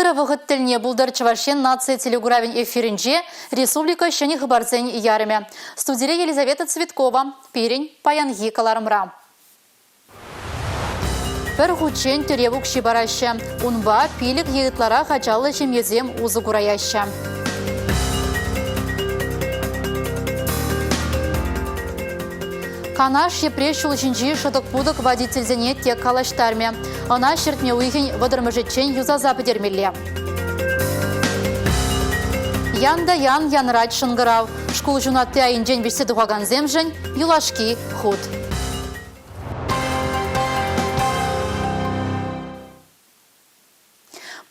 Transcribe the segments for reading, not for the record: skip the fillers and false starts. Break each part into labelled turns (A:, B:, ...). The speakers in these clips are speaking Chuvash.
A: Ырӑ вӑхӑт тӗлне пултӑр Чӑваш Ен наци телекуравӗн эфирӗнче республика ҫӗнӗ хыпарсен ярӑмӗ. Студире Елизавета Цветкова. Пирӗн паянхи кӑларӑмра. Пӗр хутчен тӗрев укҫи параҫҫӗ. Унпа пилӗк е ытларах ачаллӑ ҫемьесем усӑ кураяҫҫӗ. Канаш Йӗпреҫ ҫул ҫинчи шӑтӑк-путӑк водительсене тек калаҫтармӗ. Ӑна ҫӗртме уйӑхӗн вӑтӑрмӗшӗччен юсаса пӗтермелле. Ян та ян янрать шӑнкӑрав. Шкул ҫунатти айӗнчен вӗҫсе тухакансемшӗн юлашки хут.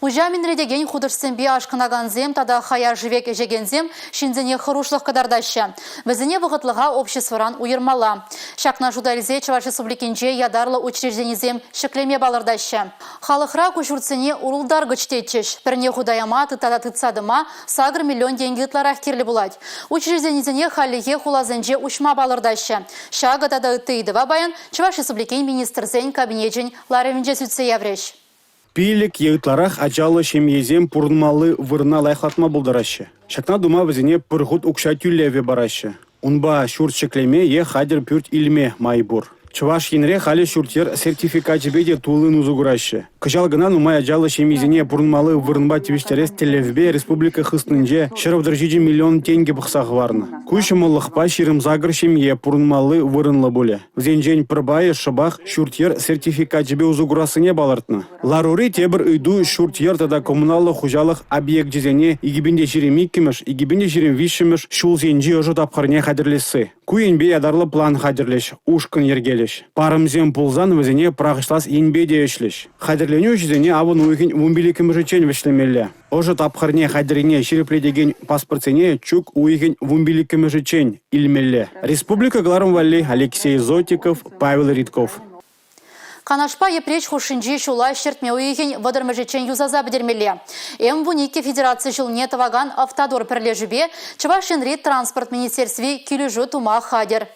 A: Пуҫа минретекен хутӑшсемпе ашкӑнакансем тата хаяр шӗвек ӗҫекенсем ҫынсене хӑрушлӑх кӑтартаҫҫӗ. Вӗсене вӑхӑтлӑха обществӑран уйӑрмалла. Ҫакна шута илсе Чӑваш Республикинче ятарлӑ учрежденисем ҫӗклеме палӑртаҫҫӗ. Халӑхра ку ҫуртсене урӑлтаркӑч тетчӗҫ. Пӗрне хута яма тата тытса тӑма 8 миллион тенкӗ ытларах кирлӗ пулать. Учрежденисене хальлӗхе хуласенче уҫма палӑртаҫҫӗ. Ҫакӑ тата ытти ыйтӑва паян Чӑваш Республикин Министрсен Кабинечӗн ларӑвӗнче сӳтсе яврӗҫ.
B: Пилӗк е ытларах ачаллӑ ҫемьесем пурӑнмалли вырӑна лайӑхлатма пултараҫҫӗ. Ҫакна тума вӗсене пӗр хут укҫа тӳлевӗ параҫҫӗ. Унпа ҫурт ҫӗклеме е хатӗр пӳрт илме май пур. Чӑваш Енре халӗ ҫурт-йӗр сертификачӗпе те туллин усӑ кураҫҫӗ. Кӑҫал кӑна нумай ачаллӑ ҫемьесене пурӑнмалли вырӑнпа тивӗҫтерес тӗллевпе республика хыснинче 137 миллион тенкӗ пӑхса хӑварнӑ. Ку ҫӑмӑллӑхпа 28 ҫемье пурӑнмалли вырӑнлӑ пулӗ. Вӗсенчен пӗр пайӗ шӑпах ҫурт-йӗр сертификачӗпе усӑ курассине палӑртнӑ. Ларури тепӗр ыйту ҫурт-йӗр тата коммуналлӑ хуҫалӑх объекчӗсене 2022-мӗш, 2023-мӗш ҫулсенчи ӑшӑ тапхӑрне хатӗрлесси. Ку енпе ятарлӑ план хатӗрлӗҫ, ушкӑн йӗркелӗҫ. Парӑмсем пулсан вӗсене пӑрахӑҫлас енпе те ӗҫлӗҫ. Хатӗрленӳ ӗҫӗсене авӑн уйӑхӗн 15-мӗшӗччен вӗҫлемелле. Ӑшӑ тапхӑрне хатӗррине ҫирӗплетекен паспортсене чӳк уйӑхӗн 15-мӗшӗччен илмелле. Республика кӑларӑм валли Алексей Зотиков, Павел Ритков.
A: Канашпа Йӗпреҫ хушшинчи ҫула ҫӗртме уйӑхӗн вӑтӑрмӗшӗччен юсаса пӗтермелле. М12 федераци ҫулне тӑвакан Автодор пӗрлешӳпе Чӑваш Енри транспорт министерстви килӗшӳ тума хатӗр.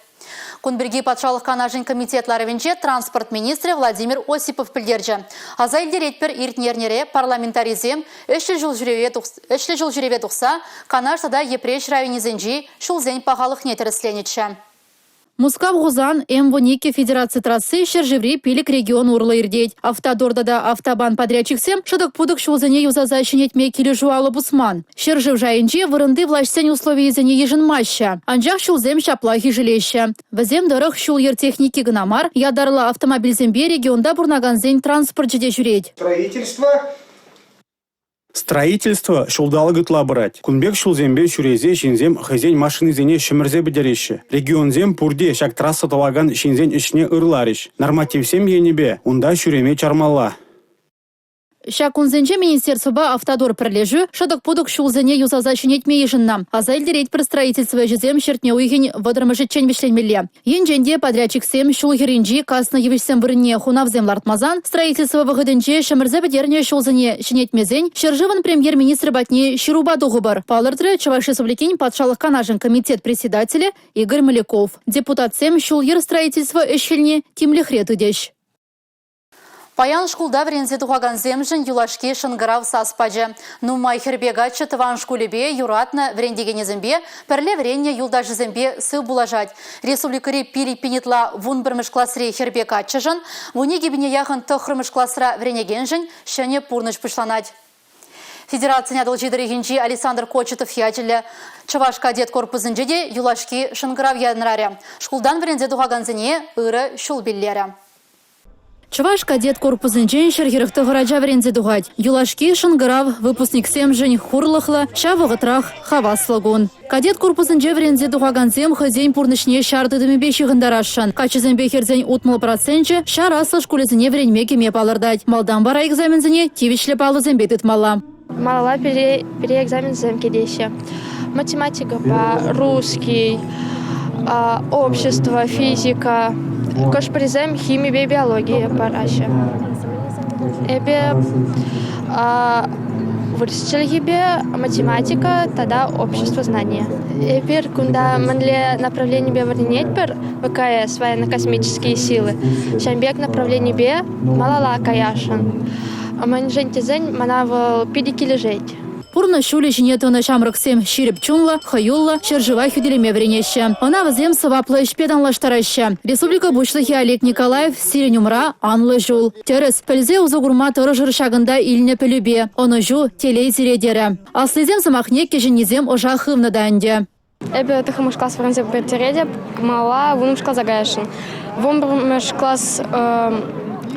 A: Кун пирки Патшалӑх Канашӗн комитет ларӑвӗнче транспорт министрӗ Владимир Осипов пӗлтерчӗ. Аса илтеретпӗр, иртнӗ эрнере парламентарисем ӗҫлӗ ҫул ҫӳреве тухса Канаш тата Йӗпреҫ районӗсенчи ҫулсен пахалӑхне тӗрӗсленӗччӗ. Мускав-Хусан М12 федераци трасси ҫӗршыври пилӗк регион урлӑ иртет. Автодор тата Автобан подрядчиксем шӑтӑк-путӑк ҫулсене юсаса ҫӗнетме килӗшӳ алӑ пусман. Ҫӗршыв шайӗнче вырӑнти влаҫсен условийӗсене йышӑнмаҫҫӗ. Анчах ҫулсем ҫаплах ишӗлеҫҫӗ. Вӗсем тӑрӑх ҫул-йӗр техники кӑна мар, ятарлӑ автомобильсемпе регионта пурӑнакансен транспорчӗ те ҫӳрет.
C: Строительство
B: Строительство ҫулталӑк ытла пырать. Кун пек ҫулсемпе ҫӳресе ҫынсем хӑйсен машинисене ҫӗмӗрсе пӗтереҫҫӗ. Регионсем пурте ҫак трасса тӑвакан ҫынсен ӗҫне ырларӗҫ. Нормативсем енӗпе унта ҫӳреме чармалла.
A: Ҫак кунсенче министерствӑпа «Автодор» пӗрлешӳ шӑтӑк-путӑк ҫулсене юсаса ҫӗнетме йышӑннӑ. Аса илтеретпӗр, строительство ӗҫӗсем ҫӗртме уйӑхӗн вӑтӑрмӗшӗччен вӗҫленмелле. Енчен те подрядчиксем ҫул хӗрринчи каснӑ йывӑҫсем вырӑнне хунавсем лартмасан, строительство вӑхӑтӗнче ҫӗмӗрсе пӗтернӗ ҫулсене ҫӗнетмесен ҫӗршывӑн премьер-министрӗ патне ҫырупа тухӑпӑр, палӑртрӗ Чӑваш Республикин Патшалӑх Канашӗн комитет председателӗ Игорь Моляков. Депутатсем ҫул-йӗр строительство ӗҫ-хӗлне тимлӗхре тытӗҫ. Паян шкулта вӗренсе тухакансемшӗн юлашки шӑнкӑрав сас пачӗ. Нумай хӗрпе каччӑ тӑван шкулӗпе, юратнӑ вӗрентекенӗсемпе, пӗрле вӗреннӗ юлташӗсемпе сыв пулашать. Республикӑри 5000 ытла 11-мӗш класри хӗрпе каччӑшӑн, 12 пине яхӑн тӑххӑрмӗш класра вӗренекеншӗн ҫӗнӗ пурнӑҫ пуҫланать. Федерацин Атӑлҫи тӑрӑхӗнчи Александр Кочетов ячӗллӗ Чӑваш кадет корпусӗнче те юлашки шӑнкӑрав янӑрарӗ. Шкултан вӗренсе тухакансене ырӑ ҫул пиллерӗ. Чӑваш кадет корпусӗнчен 149 ача вӗренсе тухать. Юлашки шӑнкӑрав выпускниксемшӗн хурлӑхлӑ, ҫав вӑхӑтрах хаваслӑ кун. Кадет корпусӗнче вӗренсе тухакансем хӑйсен пурнӑҫне ҫар тытӑмӗпе ҫыхӑнтарасшӑн. Каччӑсемпе хӗрсен 60 проценчӗ ҫар аслӑ шкулӗсене вӗренме кӗме палӑртать. Малтан вара экзаменсене тивӗҫлӗ паллӑсемпе тытмалла.
D: Малалла пире, пире экзаменсем кӗтеҫҫӗ. Математикӑпа, русский, общество, физика, хӑш-пӗрисем химипе биологи параҫҫӗ. Эпӗ вырӑс чӗлхипе математика тата общество знания. Эпир кунта мӗнле направленипе вӗренетпӗр, ВКС, военно-космические силы, ҫавӑн пек направленипе малалла каясшӑн. Мӗншӗн тесен мана вӑл питӗ килӗшет.
A: Пурнӑҫ ҫулӗ ҫине тӑнӑ ҫамрӑксем ҫирӗп чунлӑ, хӑюллӑ, ҫӗршыва хӳтӗлеме вӗренеҫҫӗ. Ӑна вӗсем сӑваплӑ ӗҫпе танлаштараҫҫӗ. Республика Пуҫлӑхӗ Олег Николаев сирӗн умра анлӑ ҫул. Тӗрӗс, пӗлсе усӑ курма тӑрӑшӑр ҫакӑнта илнӗ пӗлӳпе. Ӑнӑҫу, телей сире терӗ. Аслисен сӑмахне кӗҫӗннисем ӑша хывнӑ та ӗнтӗ.
D: Эпӗ тӑххӑрмӗш класс вӗренсе пӗтеретӗп, малалла вуннӑмӗш класа каясшӑн. Вунпӗрмӗш класс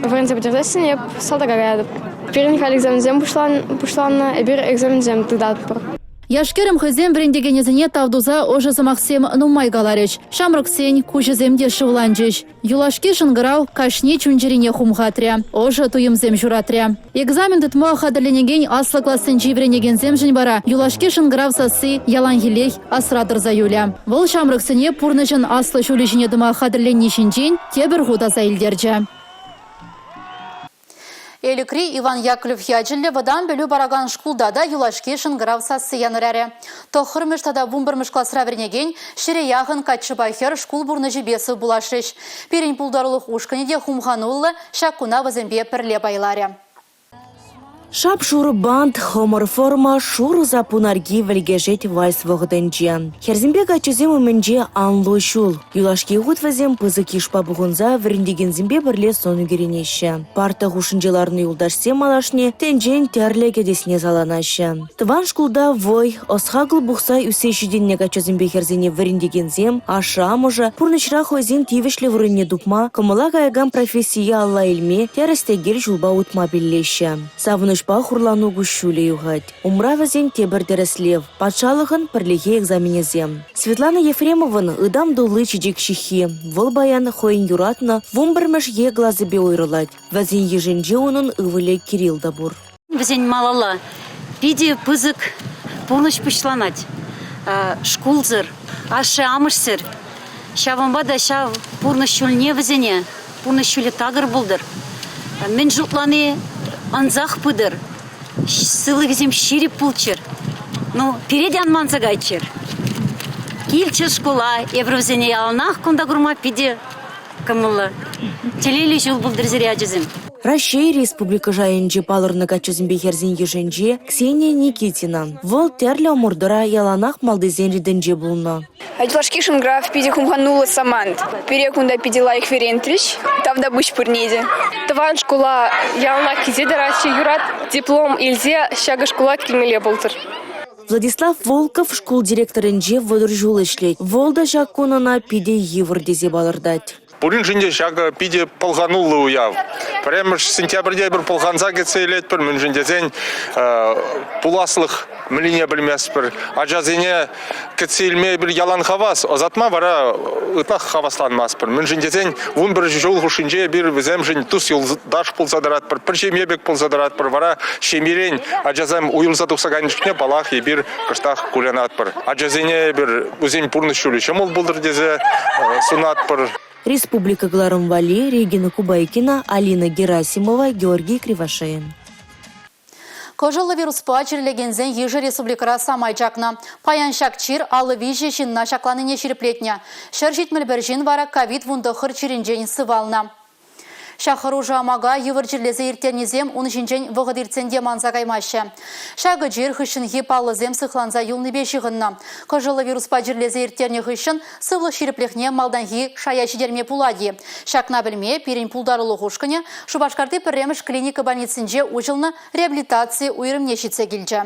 D: вӗренсе пӗтерсессӗн эп салтака каятӑп. Пирӗн халь экзаменсем пуҫланнӑ, эпир экзаменсем тытатпӑр.
A: Яш-кӗрӗм хӑйсем вӗрентекенӗсене тав туса ӑшӑ сӑмахсем нумай каларӗҫ. Ҫамрӑксен куҫӗсем те шывланчӗҫ. Юлашки шӑнкӑрав кашни чун-чӗрине хумхатрӗ, ӑшӑ туйӑмсем ҫуратрӗ. Экзамен тытма хатӗрленекен аслӑ классенчи вӗренекенсемшӗн вара юлашки шӑнкӑрав сасси яланхиллех асра тӑрса юлӗ. Вӑл ҫамрӑксене пурнӑҫӑн аслӑ ҫулӗ ҫине тӑма хатӗрленни ҫинчен тепӗр хут аса илтерчӗ. Элӗкри Иван Яковлев ячӗллӗ вӑтам пӗлӳ паракан шкулта та юлашки шӑнкӑрав сасси янӑрарӗ. Тӑххӑрмӗш тата вунпӗрмӗш класра вӗренекен ҫӗре яхӑн каччӑпа хӗр шкул пурнӑҫӗпе сывпуллашрӗҫ. Пирӗн пултарулӑх ушкӑнӗ те хумхануллӑ ҫак куна вӗсемпе пӗрле пайларӗ.
C: Шап-шурӑ бант, хӑмӑр форма, шурӑ саппун арки вӗлкӗшет вальс вӑхӑтӗнче. Хӗрсемпе каччӑсем умӗнче анлӑ ҫул. Юлашки хут вӗсем пысӑк йышпа пухӑнса вӗрентекенсемпе пӗрле сӑн ӳкерӗнеҫҫӗ. Парта хушшинче ларнӑ юлташсем малашне тӗнчен тӗрлӗ кӗтесне саланаҫҫӗ. Тӑван шкулта вӑй, ӑс-хакӑл пухса ӳссе ҫитӗннӗ каччӑсемпе хӗрсене вӗрентекенсем, ашшӗ-амӑшӗ пурнӑҫра хӑйсен тивӗҫлӗ вырӑнне тупма, кӑмӑла каякан профессие алла илме, тӗрӗс-тӗкел ҫулпа утма пиллеҫҫӗ. Савӑнӑҫпа хурлану куҫҫулӗ юхать. Умра вӗсен тепӗр тӗрӗслев – патшалӑхӑн пӗрлехи экзаменӗсем. Светлана Ефремовӑн ытам тулли чечек ҫыххи. Вӑл паян хӑйӗн юратнӑ 11-мӗш Е класӗпе уйрӑлать. Вӗсен йышӗнче унӑн ывӑлӗ Кирилл та пур.
E: Вӗсен малалла питӗ пысӑк пурнӑҫ пуҫланать. Шкулсӑр, ашшӗ-амӑшсӗр. Ҫавӑнпа та ҫав пурнӑҫ ҫулне вӗсене, пурнӑҫ ҫулӗ такӑр пултӑр. Мӗн шутлани ӑнсах пытӑр. Сывлӑхӗсем ҫирӗп пулччӑр. Ну, пире те ан манса кайччӑр. Килччӗр шкула, эпир вӗсене яланах кунта курма питӗ кӑмӑллӑ. Телейлӗ ҫул пултӑр сире, ачасем.
C: Раҫҫей республика шайӗнче палӑрнӑ каччӑсемпе хӗрсен йышӗнче Ксения Никитина. Вӑл тӗрлӗ ӑмӑртура яланах малтисен ретӗнче пулнӑ.
F: Юлашки шӑнкӑрав питӗ хумхануллӑ самант. Пире кунта питӗ лайӑх вӗрентрӗҫ. Тавтапуҫ пурне те.
D: Тӑван шкула яланах килсе тӑраҫҫӗ. Юрать диплом илсе ҫакӑ шкула килмелле пултӑр.
C: Владислав Волков шкул директорӗнче 30 ҫул ӗҫлет. Вӑл та ҫак кун ӑна питӗ йывӑр тесе палӑртать.
G: Пуриншӗн те ҫакӑ питӗ пӑлхануллӑ уяв. Пӗрремӗш сентябрьте эпир пӑлханса кӗтсе илетпӗр, мӗншӗн тесен пуласлӑх мӗнлине пӗлместпӗр. Ачасене кӗтсе илме эпир ялан хавас, ӑсатма вара ытлах хавасланмастпӑр. Мӗншӗн тесен 11 ҫул хушшинче эпир вӗсемшӗн тус-юлташ пулса тӑратпӑр, пӗр ҫемье пек пулса тӑратпӑр. Вара ҫемьерен ачасем уйрӑлса тухса кайнӑ чухне, паллах, эпир кӑштах кулянатпӑр. Ачасене эпир вӗсен пурнӑҫ ҫулӗ ҫӑмӑл пултӑр тесе сунатпӑр.
C: Республика кӑларӑм валли Регина Кубайкина, Алина Герасимова, Георгий Кривошеин.
A: Кӑшӑллӑ вируспа чирлекенсен йышӗ республикӑра самай чакнӑ. Паян ҫак чир 53 ҫынна ҫакланнине ҫирӗплетнӗ. 171 ҫын вара ковид-19 чирӗнчен сывалнӑ. Ҫак хӑрушӑ амака йывӑр чирлесе ирттернисем ун ҫинчен вӑхӑт иртсен те манса каймаҫҫӗ. Ҫакӑ чир хыҫҫӑнхи паллӑсем сыхланса юлнипе ҫыхӑннӑ. Кӑшӑллӑ вируспа чирлесе ирттернӗ хыҫҫӑн сывлӑх ҫирӗплӗхне малтанхи шая ҫитерме пулать-и? Ҫакна пӗлме пирӗн пултарулӑх ушкӑнӗ Шупашкарти пӗрремӗш клиника больницинче уҫӑлнӑ реабилитаци уйрӑмне ҫитсе килчӗ.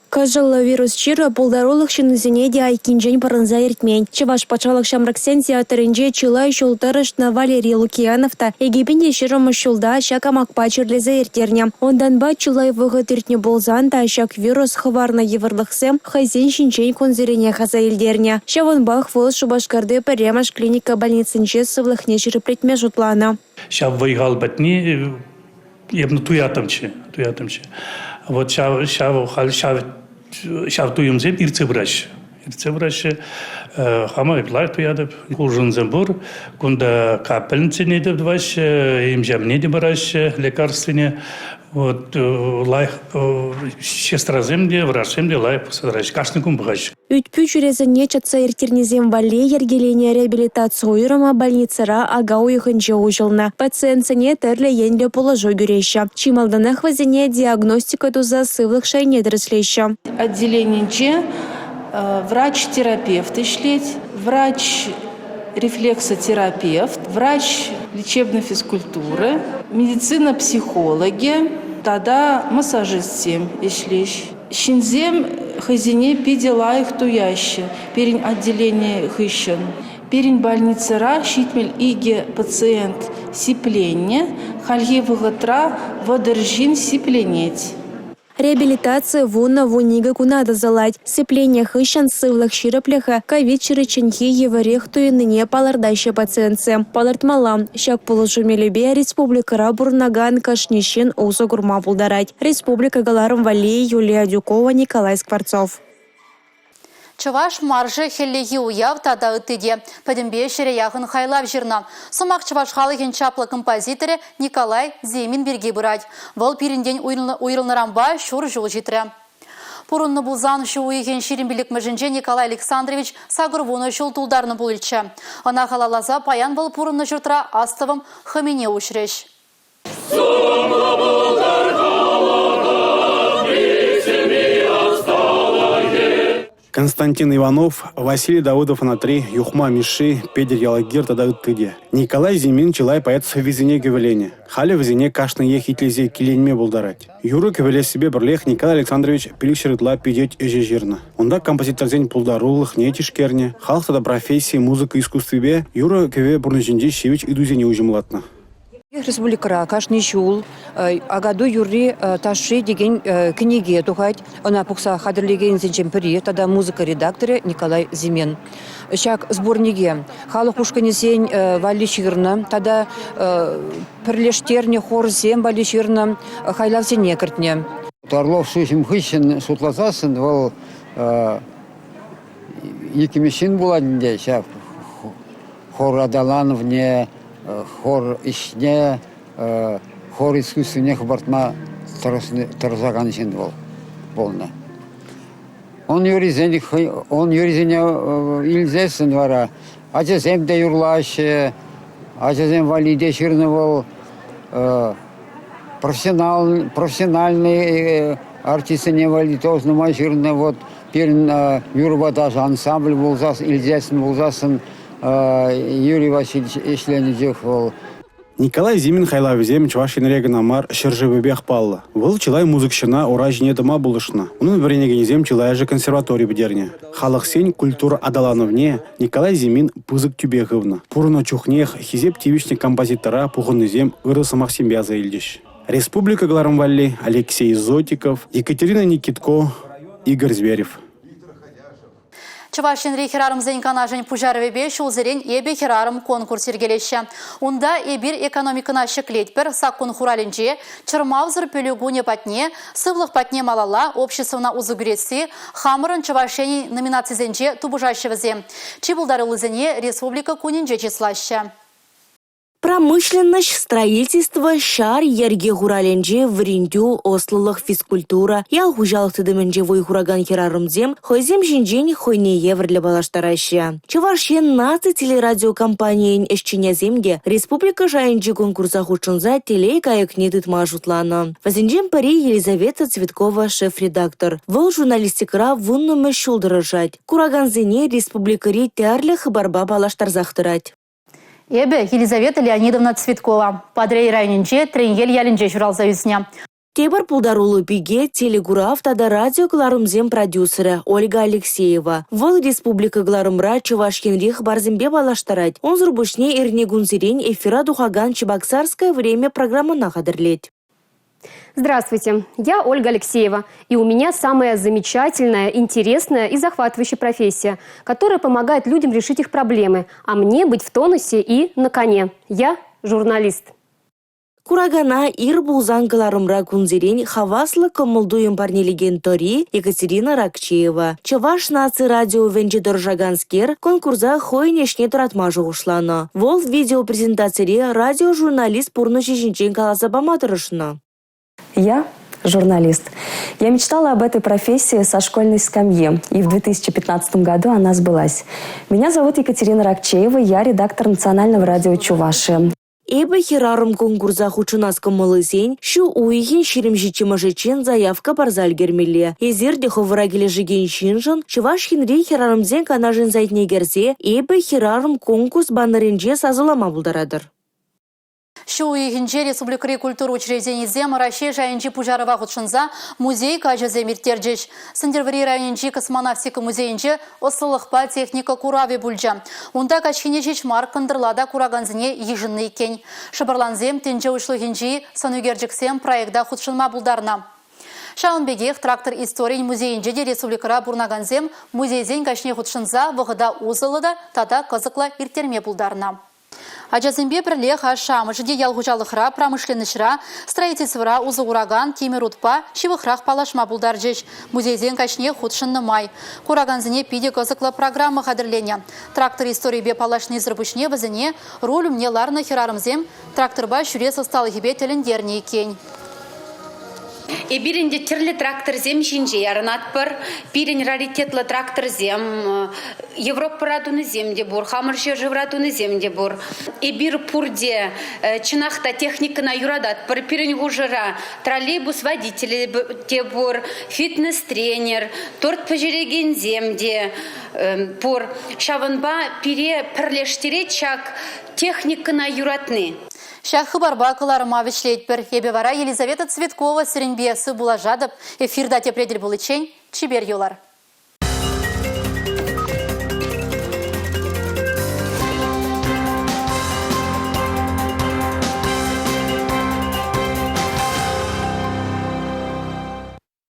H: Кӑшӑллӑ вирус чирӗ пултарулӑх ҫыннисене те айккинчен пӑрӑнса иртмен. Чӑваш патшалӑх ҫамрӑксен театрӗнче чылай ҫул тӑрӑшнӑ Валерий Лукиянов та 2020-мӗш ҫулта ҫак амакпа чирлесе ирттернӗ. Унтанпа чылай вӑхӑт иртнӗ пулсан та ҫак вирус хӑварнӑ йывӑрлӑхсем хӑйсен ҫинчен кунсеренех аса илтернӗ. Ҫавӑнпах вӑл Шупашкарти пӗрремӗш клиника больницинче сывлӑхне ҫирӗплетме шутланӑ.
I: Ҫав вӑй-хал пӗтни эпӗ туяттӑмччӗ, туяттӑмччӗ. Вот ҫав, ҫав, халь ҫав, ҫав туйӑмсем иртсе пыраҫҫӗ. Иртсе пыраҫҫӗ. Хама эп лайӑх туятӑп. Улшӑнусем пур. Кунта капельницӑне те тӑваҫҫӗ, им-ҫамне те параҫҫӗ, лекарствине. Вот лайӑх сестрасем те, врачсем те лайӑх пӑхса тӑраҫҫӗ. Кашни кун пӑхаҫҫӗ.
H: Ӳт-пӳ чирӗсене чӑтса ирттернисем валли йӗркеленӗ реабилитаци уйрӑмӗ больницӑра ака уйӑхӗнче уҫӑлнӑ. Пациентсене тӗрлӗ енлӗ пулӑшу кӳреҫҫӗ. Чи малтанах вӗсене диагностика туса сывлӑх шайне тӗрӗслеҫҫӗ.
J: Отделенинче врач-терапевт ӗҫлет, врач-рефлексотерапевт, врач лечебной физкультуры, медицина психологӗ тата массажистсем ӗҫлеҫ. Ҫынсем хӑйсене питӗ лайӑх туяҫҫӗ пирӗн отделени хыҫҫӑн. Пирӗн больницӑра 72 пациент сипленнӗ, хальхи вӑхӑтра 30 ҫын сипленет.
H: Реабилитаци 10-12 куна тӑсӑлать. Сипленнӗ хыҫҫӑн сывлӑх ҫирӗплӗхӗ ковид чирӗчченхи евӗрех туйӑннине палӑртаҫҫӗ пациентсем. Палӑртмалла, ҫак пулӑшу мелӗпе республикӑра пурӑнакан кашни ҫын усӑ курма пултарать. Республика кӑларӑм валли Юлия Адюкова, Николай Скворцов.
A: Чӑваш маршӗ, хӗллехи уяв тата ытти те. Пӗтӗмпе ҫӗре яхӑн хайлав ҫырнӑ. Сӑмах чӑваш халӑхӗн чаплӑ композиторӗ Николай Зимин пирки пырать. Вӑл пирӗнтен уйрӑлнӑранпа ҫур ҫул ҫитрӗ. Пурӑннӑ пулсан ҫу уйӑхӗн 25-мӗшӗнче Николай Александрович 80 ҫул тултарнӑ пулӗччӗ. Ӑна халалласа паян вӑл пурӑннӑ ҫуртра астӑвӑм хӑмине уҫрӗҫ.
K: Сумлӑ пултӑр халӑхӑм, иксӗлми ӑсталӑхӗ.
B: Константин Иванов, Василий Давыдов-Анатри, Юхма Мишши, Петӗр Ялгир тата ытти те. Николай Зимин чылай поэт сӑввисене кӗвӗленӗ. Халӗ вӗсене кашниех итлесе киленме пултарать. Юрӑ кӗвӗлессипе пӗрлех Николай Александрович 500 ытла пичет ӗҫӗ ҫырнӑ. Унта композиторсен пултарулӑхне тишкернӗ, халӑх тата професси музыка искусствипе юрӑ-кӗвӗ пурнӑҫӗнчи ҫивӗч ыйтусене уҫӑмлатнӑ.
L: Республикӑра кашни ҫул Акатуй юрри ташши текен кӗнеке тухать. Ӑна пухса хатӗрлекенсенчен пӗри тата музыка редакторӗ Николай Зимин. Ҫак сборнике халӑх ушкӑнӗсен валли ҫырнӑ тата пӗрлештернӗ хорсем валли ҫырнӑ хайлавсене кӗртнӗ.
M: Орлов шуҫӑм хыҫҫӑн шутласассӑн вӑл иккӗмӗш ҫын пулать ӗнтӗ ҫав хор аталанӑвне хор ӗҫне, хор искусствине хӑпартма тӑрӑшакан ҫын вӑл пулнӑ. Он юрисен, он юрисене илсессӗн вара ачасем те юрлаҫҫӗ, ачасем валли те ҫырнӑ вӑл профессионал, профессиональный артистсене валли тоже нумай ҫырнӑ. Вот пирӗн юрӑпа ташӑ ансамбль пулсассӑн, илсессӗн пулсассӑн Юрий Васильевич ӗҫленӗ чух вӑл.
B: Николай Зимин хайлавӗсем Чӑваш Енре кӑна мар, ҫӗршывӗпех паллӑ. Вӑл чылай музыкҫӑна ура ҫине тӑма пулӑшнӑ. Унӑн вӗренекенӗсем чылайӑшӗ консерватори пӗтернӗ. Халӑхсен культура аталанӑвне Николай Зимин пысӑк тӳпе хывнӑ. Пурӑннӑ чухнех хисеп тивӗҫнӗ композитора пухӑннисем ырӑ сӑмахсемпе аса илчӗҫ. Республика кӑларӑм валли Алексей Зотиков, Екатерина Никитко, Игорь Зверев.
A: Чӑваш Енри хӗрарӑмсен канашӗн пуҫарӑвӗпе ҫулсерен «Эпӗ хӗрарӑм» конкурс йӗркелеҫҫӗ. Унта эпир экономикӑна ҫӗклетпӗр, саккун хуралӗнче, чӑрмавсӑр пӗлӳ кунӗ патне, сывлӑх патне малалла, обществӑна усӑ кӳресси, хамӑрӑн Чӑваш Енӗн номинацисенче тупӑшаҫҫӗ вӗсем. Чи пултаруллисене Республика кунӗнче чыслаҫҫӗ.
C: Промышленноҫ, строительство, ҫар, йӗрке хуралӗнче, вӗрентӳ, ӑслӑлӑх, физкультура, ял хуҫалӑх тытӑмӗнче вӑй хуракан хӗрарӑмсем хӑйсем ҫинчен хӑйне евӗрлӗ паллаштараҫҫӗ. Чӑваш Ен наци телерадиокомпанийӗн ӗҫченӗсем те республика шайӗнчи конкурса хутшӑнса телей кайӑкне тытма шутланӑ. Вӗсенчен пӗри Елизавета Цветкова шеф-редактор. Вӑл журналистикӑра вуннӑмӗш ҫул тӑрӑшать. Куракансене республикӑри тӗрлӗ хыпарпа паллаштарсах тӑрать.
A: Эпӗ Елизавета Леонидовна Цветкова. Патӑрьел районӗнче Треньел ялӗнче ҫуралса ӳснӗ.
C: Тепӗр пултаруллӑ пике телекурав тата радиокӑларӑмсен продюсерӗ Ольга Алексеева. Вӑл республика кӑларӑмра Чӑваш Енри хыпарсемпе паллаштарать. Унсӑр пуҫне эрнекунсерен эфира тухакан «Чебоксарское время» программӑна хатӗрлет.
N: Здравствуйте, я Ольга Алексеева, и у меня самая замечательная, интересная и захватывающая профессия, которая помогает людям решить их проблемы, а мне быть в тонусе и на коне. Я журналист.
C: Куракана ир пулсан кӑларӑмра кунсерен хаваслӑ кӑмӑл-туйӑм парнелекен тӑри Екатерина Ракчеева. Чӑваш наци радиовӗнче тӑрӑшаканскер конкурса хӑйӗн ӗҫне тӑратма шухӑшланӑ. Вӑл видеопрезентацире радиожурналист пурнӑҫӗ ҫинчен каласа пама тӑрӑшнӑ.
O: Я журналист. Я мечтала об этой профессии со школьной скамьи, и в 2015 году она сбылась. Меня зовут Екатерина Ракчеева, я редактор Национального радио Чувашии.
C: «Эпӗ хӗрарӑм» конкурса хутшӑнас кӑмӑллисен ҫу уйӑхӗн 27-мӗшӗччен заявка парса ӗлкӗрмелле. Эсир те хӑвӑра килӗшекен ҫыншӑн Чӑваш Енри хӗрарӑмсен канашӗн сайтне кӗрсе «Эпӗ хӗрарӑм» конкурс баннерӗнче сасӑлама пултаратӑр.
A: Ҫу уйӑхӗнче республикӑри культура учрежденийӗсем Раҫҫей шайӗнчи пуҫарӑва хутшӑнса музей каҫӗсем ирттерчӗҫ. Сӗнтӗрвӑрри районӗнчи космонавтика музейӗнче ӑслӑлӑхпа техника куравӗ пулчӗ. Унта каҫхине ҫеҫ мар, кӑнтӑрла та куракансене йышӑннӑ иккен. Шӑпӑрлансем тӗнче уҫлӑхӗнчи сӑнӳкерчӗксем проекта хутшӑнма пултарнӑ. Ҫавӑн пекех трактор историйӗн музейӗнче те республикӑра пурӑнакансем музейсен каҫне хутшӑнса вӑхӑта усӑллӑ та тата кӑсӑклӑ ирттерме пултарнӑ. Ачасемпе пӗрлех ашшӗ-амӑшӗ те ял хуҫалӑхра, промышленноҫра, строительствӑра усӑ куракан тимӗр утпа ҫывӑхрах паллашма пултарчӗҫ. Музейсен каҫне хутшӑннӑ май куракансене питӗ кӑсӑклӑ программа хатӗрленӗ. Трактор историйӗпе паллашнисӗр пуҫне вӗсене руль умне ларнӑ хӗрарӑмсем тракторпа ҫӳрес ӑсталӑхӗпе тӗлӗнтернӗ иккен.
P: Эпир ӗнтӗ тӗрлӗ тракторсем ҫинче ярӑнатпӑр. Пирӗн раритетлӑ тракторсем Европӑра тунисем те пур, хамӑр ҫӗршывра тунисем те пур. Эпир пурте чӑнах та техникӑна юрататпӑр. Пирӗн хушӑра троллейбус водителӗ те пур, фитнес-тренер, торт пӗҫерекенсем те пур. Ҫавӑнпа пире пӗрлештерет ҫак техникӑна юратни.
A: Ҫак хыпарпа кӑларӑма вӗҫлетпӗр. Эпӗ вара Елизавета Цветкова сирӗнпе сывпуллашатӑп. Эфирта тепре тӗл пуличчен чипер юлар.